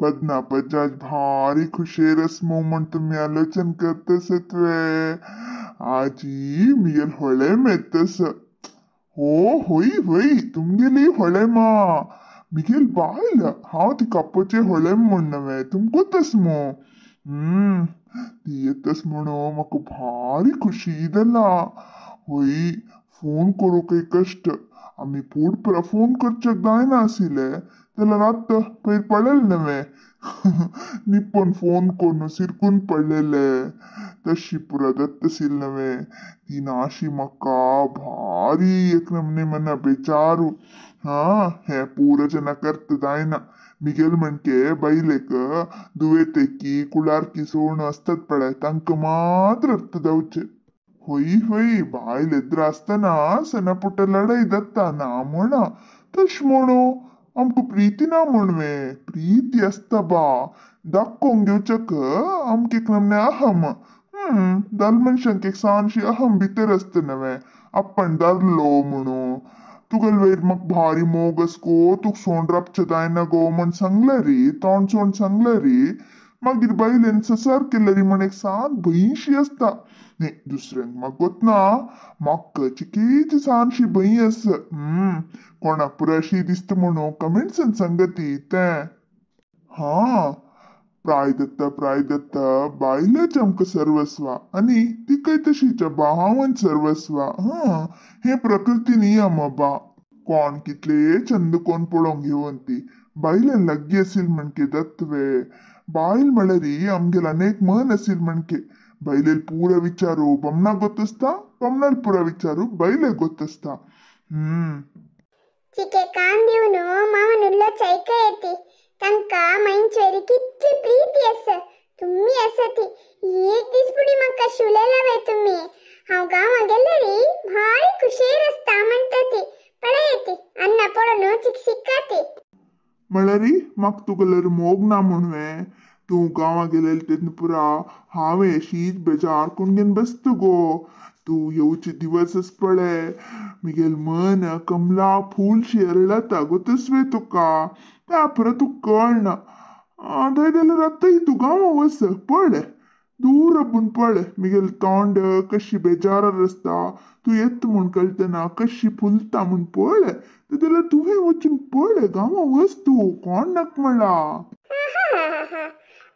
पदना पज्जाज भारी खुशेर मो म्हण तुमी आलोचन करतस वे. आजी मिगेल होळे मेतस. हो होय होय तुमगेली होळे मा मिगेल बायल हांव ती कापोचे होळे म्हण नवे तुमकोतस मो. ती येतस म्हणून म्हाका भारी खुशी जाला. होय फोन करूंक कश्ट आमी पूड पुरा फोन करच्याक जायना आशिल्ले जाल्यार आतां पयर पळयलें नवें निप्पन फोन करून सिरकून पडलेले तशी पुरा दत्तशील नवें ती नाशी म्हाका भारी एक नमने मना बेचारू. हा हे पुरा जना करता जायना मिगेल म्हणके बायलेक दुवेतेकी कुळारकी सोण आसतात पळय तांकां मात्र अर्थ जावचें. होय होय बायल एद्र आसतना सना पुट्ट लढाई दत्ता ना म्हणा तश म्हणू आमकां प्रीती ना म्हणवे प्रीती आसता बा दाखोवंक घेवच्याक आमकां एक नमने अहम. दाल मनशांक एक सानशी अहम भितर आसता नवें आपण धरलो म्हणून तुगेल वयर म्हाका भारी मोग आस गो तुका सोण राबचें जायना गो म्हण सांगलें रे तोंड सोण सांगलें रे. मागीर बायलेन ससार केलें रे म्हण एक सान भंयशी आसता. न्ही दुसऱ्यांक म्हाका गोत ना म्हाका चिकेची सानशी भंय आसा. कोणाक पुराशी दिसता म्हणून कमेंट्सान सांगती तें. हा प्राय दत्ता प्राय दत्ता बायलेच आमकां सर्वस्वा आनी तिकय तशीच भावन सर्वस्वा. हा हे प्रकृती नियम बा. कोण कितले चंद कोण पळोवंक घेवन ती बायलेन लागीं आसील म्हणके दत्तवे बायल म्हळ्यार आमगेल अनेक मन आसील म्हणके बायलेल पुरा विचारू बमणाक गोत्तसता बमणाल पुरा विचारू बायलेक गोत्तसता. चिके कान दिवन मावन उल्लो चैक येती तांकां मांयचेर कितली प्रीती आसा तुमी आसा ती एक दीस फुडें म्हाका शुलेला वे तुमी. हांव गांवां गेल्यार भारी खुशेर आसता म्हणटा ती पळय ती अन्ना पळोवन चिक शिक्का ती. म्हळ्यार म्हाका तुगेलो मोग ना म्हणवे तूं गांवां गेलेले तेन्ना पुरा हांवें शीत बेजार करून घेवन बसता गो. तूं येवचे दिवसच पळय मिगेल मन कमला फूल शेरळता गो तसवे तुका त्या पुरा तुका कळना. थंय जाल्यार आतां तूं गांवां वच पळय दूर आपूण पळय मिगेल तोंड कशी बेजारार आसता तूं येता म्हूण कळटना कशी फुलता म्हूण पळय जाल्यार तुवें वचून पळय गांवां वच तूं कोण नाका म्हणला.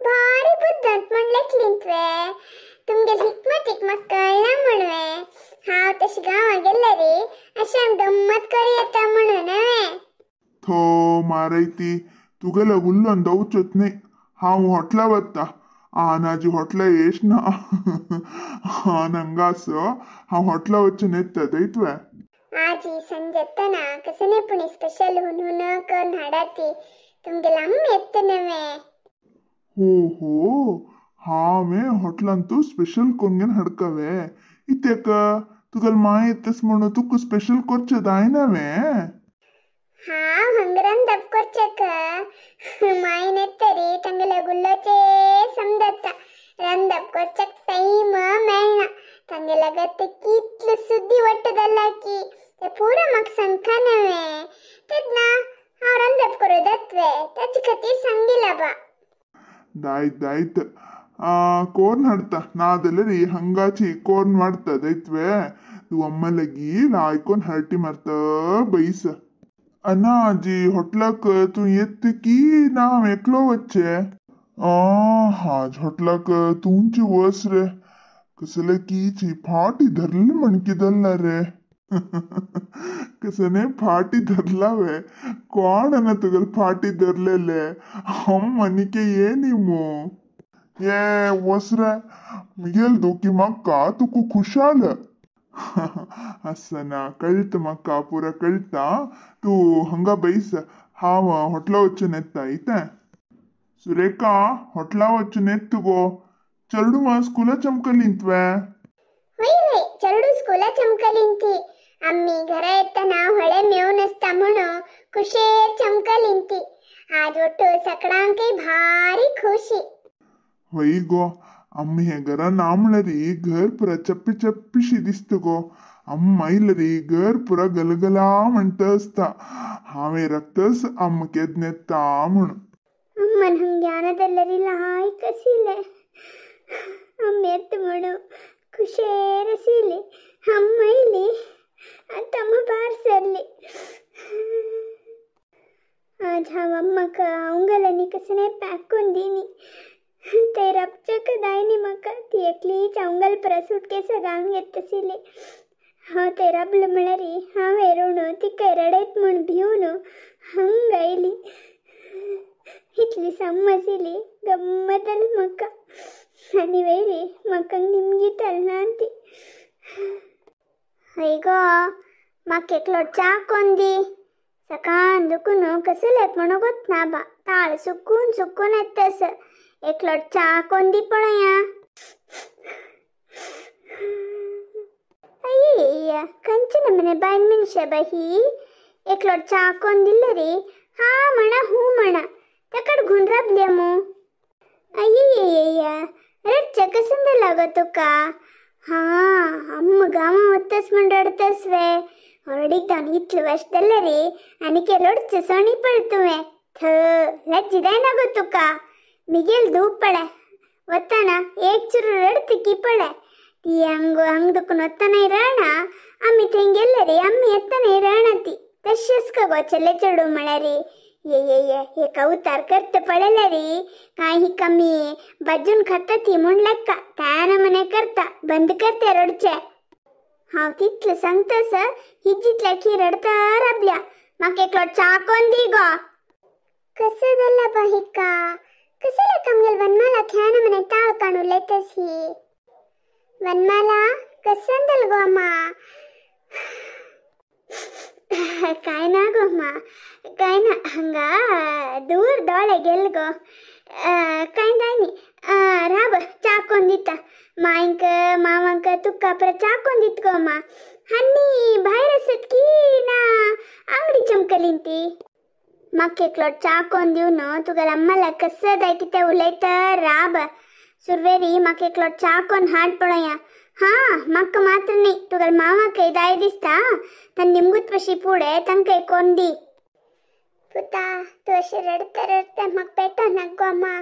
भारी बुद्धांत म्हण लेखलींत वे तुमगेल हिकमतीक म्हाका कळना म्हणवे हांव तशी गांवां गेल्यार रे अशें गम्मत करूं येता म्हणून न्हय. थो मारय ती तुगेलो उल्लोन दवचोच न्ही हांव हॉटला वता आनाजी हॉटला येश ना आन हांगा आस हांव हॉटला वचून येता थंय तुवें. आजी संजेतना कसने पुणी स्पेशल हुन हुन करून हाडाती तुमगेल अम्म येता नवे. हो हो हांवें हॉटलान तूं स्पेशल करून घेवन हाडकावे इत्याक तुगेल माय येतस म्हणून तुका स्पेशल करचें जायना वे. हांव हंगरान दप करचेक मायन येतरी तांगेले गुल्लोचे समजता रंदप करचेक टायम मेळना तांगेल्या गत कितले सुद्दी वट्ट जाला की ते पुरो म्हाका सांगता नवे तेन्ना हांव रंदप करूं दत्वे ताचे खातीर सांगिला बा. दायत दायत कोर्न हाडता नाजाल्यार हंगाची कोर्न वाडता दैत्वे तूं अम्मा लगी लायकोन हरटी मारता बैस. अना आजी हॉटलाक तूं येत की ना हांव एकलो वचचें. हाज हॉटलाक तुमची वस रे कसले कीची फाटी धरली म्हणकी धरला रे कसने फाटी धरला वे कोण ना तुगेल फाटी धरलेले हांव मनिके ये न्ही मो. ये वस रे मिगेल दोकी म्हाका तुका खुशाल. आसना कळटा म्हाका पुरा कळटा तूं हांगा बैस हांव हॉटला वचून येता इतें. सुरेखा हॉटला वचून येता गो चेडूं स्कुला चमकलीं तुवें. होय होय चेडूं स्कुला चमकलीं ती आम्ही घरा येतना होळे मेळून आसता म्हणून खुशेर चमकलीं ती. आज ಒಟ್ಟು सगळ्यांकय भारी खुशी. होय गो आमी हे घरा ना म्हणल्यार घर पुरा चप्पी चप्पीशी दिसता गो. अम्मा आयल्यार घर पुरा गलगला म्हणटा आसता हांवें रक्तच अम्मा केन्ना येता म्हूण. ಅಮ್ಮನ ಹಂಗೆ ಜ್ಞಾನದಲ್ಲರಿ ಲಾಯ್ಕ ಸೀಲೆ ಅಮ್ಮ ಎತ್ತು ಮಾಡು ಖುಷೇರ ಸೀಲೆ ಅಮ್ಮ ಇಲ್ಲಿ ತಮ್ಮ ಬಾರ್ಸಲ್ಲಿ आज हांव अम्माक हांव कसने पॅक कोंदिनी ते रपचक दायनी म्हाका ती एकलीच हांवगल परस सुटकेस घालून घेतसिले हांव ते रबल म्हळ्यार हांव हेरोण तिका रडयत म्हूण भिवन हंग आयली इतली समजिली गम्मतल म्हाका आनी वयरी म्हाका निमगीतल ना ती हय गो म्हाका एकलो च्या कोंदी सकाळ दुखून कसले म्हणून गोत ना बा ताळ सुकून सुकून येतस एकलो च्या कोंदी पळया अय्य कंचन मने बायन मनशे बाही एकलो च्या कोण दिले रे हा म्हणा हू म्हणा तकड घुन राबले मू अय्य रडचे कसं लागत तुका हा अम्म गावा होतस म्हण रडतस वे ಹೊರಡಿಗೆ ದಾನ್ ಇತ್ಲು ವರ್ಷದಲ್ಲ ರೀ ಅನಿಕೆ ಲೊಡ್ಚ ಸೊಣಿ ಪಳ್ತುವೆ ಥೂ ಲಜ್ಜಿದಾಯ್ನ ಗೊತ್ತುಕ ಮಿಗೆಲ್ ದೂಪಳೆ ಒತ್ತನ ಏಕ್ ಚುರು ರಡ್ತಿ ಕಿಪಳೆ ತಿ ಹಂಗು ಹಂಗ್ದಕ್ಕೂ ಒತ್ತನ ಇರೋಣ ಅಮ್ಮಿ ತೆಂಗೆಲ್ಲ ರೀ ಅಮ್ಮಿ ಎತ್ತನ ಇರೋಣತಿ ತಶ್ಯಸ್ಕ ಚಲೆ ಚಡು ಮಳರಿ ये ये ये हे कवतार करत पडले रे काही कमी बाजून खाता ती म्हण लेक्का त्यान मने करता बंद करते रडचे हांव तितलें सांगतस हिजितल्या की रडता राबल्या म्हाका एकलो च्या कोन दी गो कसं जाल्ला बा हिका कसं आमगेल वनमाला खेळणं मने ताळ काणू उलयतस ही वनमाला कसं जाल गो अम्मा काय ना गो अम्मा काय ना हंगा दूर दोळे गेल गो काय जायनी राब च्या कोन दिता मांक मावांक तुका पर च्या कोन दित गो अम्मा हन्नी भायर आसत की ना आंगडी चमकलीन ती म्हाका एकलो च्या कोन दिवन तुगेल्या अम्माला कसं जाय कितें उलयता राब सुरवेरी म्हाका एकलो च्या कोन हाड पळया हा म्हाका मात्र न्ही तुगेल्या मावाकय जाय दिसता तांणी निमगूत पशी फुडें तांकां कोन दी पुता तूं अशें रडता रडता म्हाका पेटना गो अम्मा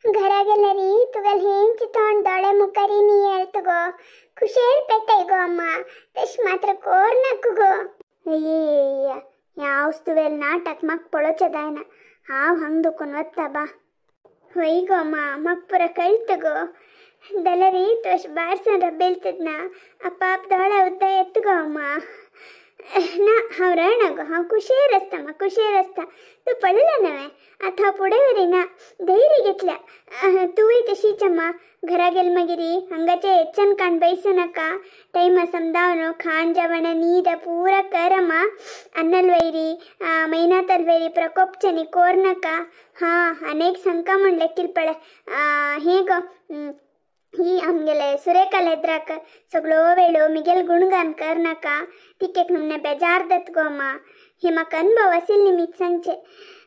घरा गेल्यार तुगेलें हेंच तोंड दोळे मुखार नियेळत गो खुशेर पेटय गो अम्मा तशें मात्र कोर नाका गो अय्य ह्या वस्तुवेल नाटक म्हाका पळोवचें जायना हांव हांग दुखून वता बा हय गो अम्मा म्हाका पुरो कळटा गो जाल्यार तूं अशें भायर रबेलतद ना आपाप दोळे उद्दा येता गो अम्मा ना हांव रडना गो हांव कुशेर आसता म्हाका कुशेर आसता तूं पळयलें न्हय आतां हांव फुडें व्हरिना धैर्य घेतल्या तूंय तशीच अम्मा घरा गेल मागीर हांगाचें हेच्यान काण बैसू नाका टायमा समजावन खाण जेवण न्हीद पुरा कर अम्मा अन्नल वैरी मैनातल वैरी प्रकोपचें कोर नाका हां अनेक सांगका म्हण लेकील पळय हें गो ही आमगेले सुरेखाल हेद्राक सगळो वेळो मिगेल गुणगान कर नाका तिकेक नमने बेजार दत गो अम्मा हे म्हाका अनुभव आशिल्ली निमित्त सांगचे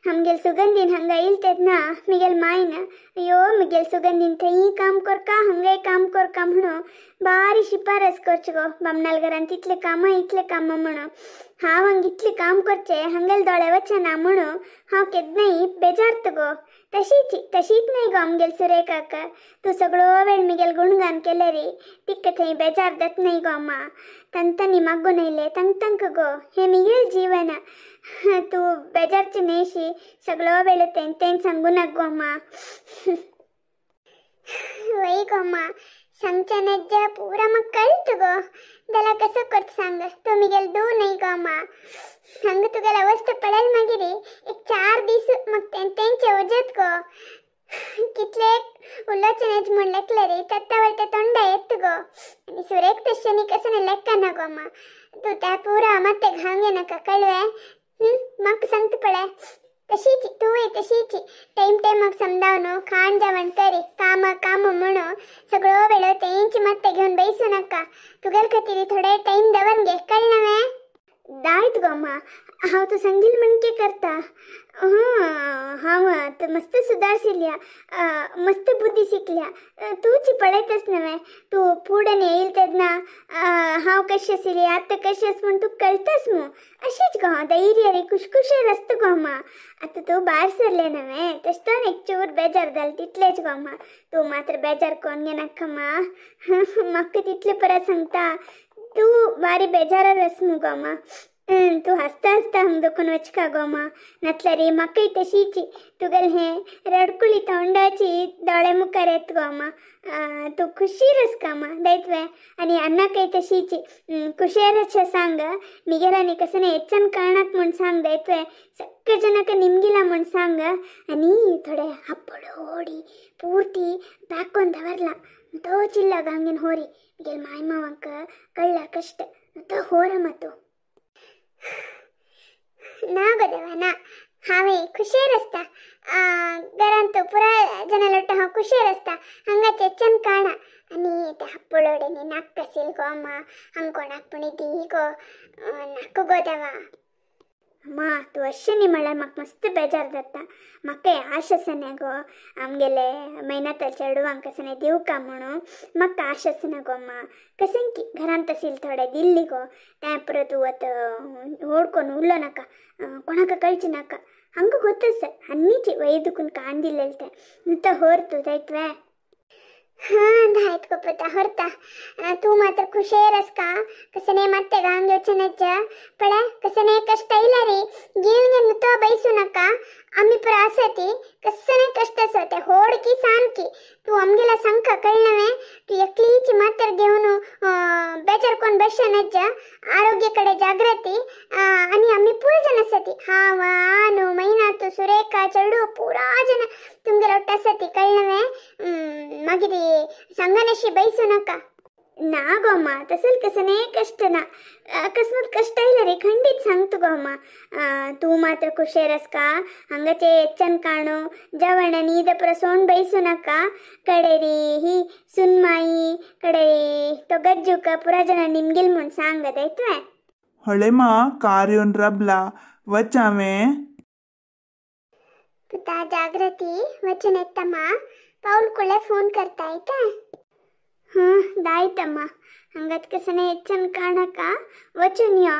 आमगेल सुगंधीन हांगा येयल तेन्ना मिगेल मायन अयो मिगेल सुगंधीन थंय काम करका हांगाय काम करका म्हणून बारी शिफारस करची गो बामणाल घरान तितलें कामां इतलें कामां म्हणून हांव हांगा इतलें काम करचें हांगेल दोळे वचना म्हणून हांव केन्नाय बेजारत गो तशीच तशीच न्हय गो आमगेल सुरेखाक तूं सगळो वेळ मिगेल गुणगान केलें रे तिका थंय बेजार जात न्हय गो अम्मा तंतनी मागून येयलें तंग तंक गो हें मिगेल जीवन तूं बेजारची न्हयशी सगळो वेळ तें तें सांगू नाका गो अम्मा वय गो अम्मा सांगच्या नज्जा पुरा म्हाका कळटा गो जाल्यार कसो करता सांग तूं मिगेल दू न्हय गो अम्मा हांगा तुगेली अवस्था पळयली मागीर एक 4 दीस म्हाका तें तेंचें वजत गो कितले उलोवचें न्हय म्हूण लेखलें रे तत्ता वळटा तोंडा येता गो आनी सुरेख तशें न्ही कसं लेखना गो अम्मा तूं त्या पुरा मात्तें घालून घेनाका कळ्ळें म्हाका सांगता पळय तशीच तूंय तशीच टायम टायमाक समजावन खाण जेवण करी काम काम म्हणून सगळो वेळ तेंच मात्तें घेवन बैसू नाका तुगेले खातीर थोडे टायम दवर घे कळ्ळें दायत गो अम्मा हांव तो सांगील म्हणके करता. हां हांव आतां मस्त सुदारशिल्या, मस्त बुद्धी शिकल्या. तूंची पळयतच नव्हे, तूं फुडें येईल तेन्ना हांव कशें आशिल्ली आतां कशें आसा म्हूण तुका कळटाच मू. अशेंच गो हांव धैर्य रे खुशखुशेर आसता गो मा. आतां तूं भायर सरलें नव्हे तशें एक चूर बेजार जालें तितलेंच गो मा. तूं मात्र बेजार कोण घेनाका मा. म्हाका तितलें परत सांगता, तूं बारी बेजारार आस मू गो मा. तूं हसता हसता हांग दुखून वचका गो मा. नातल्यार म्हाकाय तशीच तुगेलें हें रडकुली तोंडाची दोळे मुखार येत गो मा. तूं खुशीर आस गा मा दायतवे. आनी अन्नाकय तशीच खुशेर अशें सांग, मिगेलांनी कसं हेच्यान कळनाक म्हूण सांग दायतवे. सगळे जणांक निमगिला म्हूण सांग. आनी थोडे हप्पडोडी पूर्ती पॅक कोन्न दवरला तो चिल्ला गांगेन होरी मिगेल माय मावांक कळ्ळार कश्ट तो होरम तूं. ना गो देवा ना, हांवें खुशेर आसता घरांत पुराय जनां लोटा हांव खुशेर आसता. हांगा चेच्चन काणा आनी ते हप्पळोडेनी नाक आसील गो मा. हांग कोणाक पूण दी गो नाक गो देवा. अम्मा तूं अशें न्ही म्हळ्यार म्हाका मस्त बेजार जाता. म्हाकाय आश आसना गो आमगेले मैनातल चेडवांक कसं दिवका म्हणून म्हाका आश आसना गो मा. कशें की घरांत आशिल्ले थोडे दिल्ली गो तें परत वत व्हड कोन्न उरलो नाका, कोणाक कळचें नाका. हांगा गोतच आनीची वय दुखून काण दिलेलें तें नुतो होर तूं जायतवे. हां धायत गो पुता होरता. तूं मात्र खुशेर आसका कसं मात्ते गांव घेवचें नज्ज पळय. कसं कश्ट येयला रे घेवन नुतो बैसू नाका. आमी पुरा आसा ती कसं कश्ट आसा ते होड की सामकी तूं आमगेला सांगका कळ्ळें. तूं एकलीच मात्र घेवन बेजार कोण बेशे नज्ज. आरोग्य कडेन जागृती आनी आमी पुरा जण आसा ती हांव आनू मैनातू सुरेखा चेडू पुरा जण तुमगेलो ಒಟ್ಟು आसा ती कळ्ळें. मागीर सांगनाशी बैसू नाका. ना गो अम्मा तसल कसं कष्ट ना, अकस्मात कष्ट येयला रे खंडीत सांगता गो अम्मा. तूं मात्र खुशेर आसका हांगाचे हेच्चन काणू जेवण न्हीद पुरा सोण बैसू नाका. कडेरी ही सुनमाई कडेरी तो गज्जूक पुरा जण निमगिल म्हूण सांग दायतवे. हळे मा कार येवन राबला वच हांवें. पुता जागृती वचून येता मा. पावल कुळे फोन करता ಆಯ್ತಾ. ಹಾಂ ದಾಯ್ತಮ್ಮ. ಹಂಗತ್ ಕಸನೆ ಹೆಚ್ಚನ್ ಕಾಣಕ ವಚುನ್ಯಾ.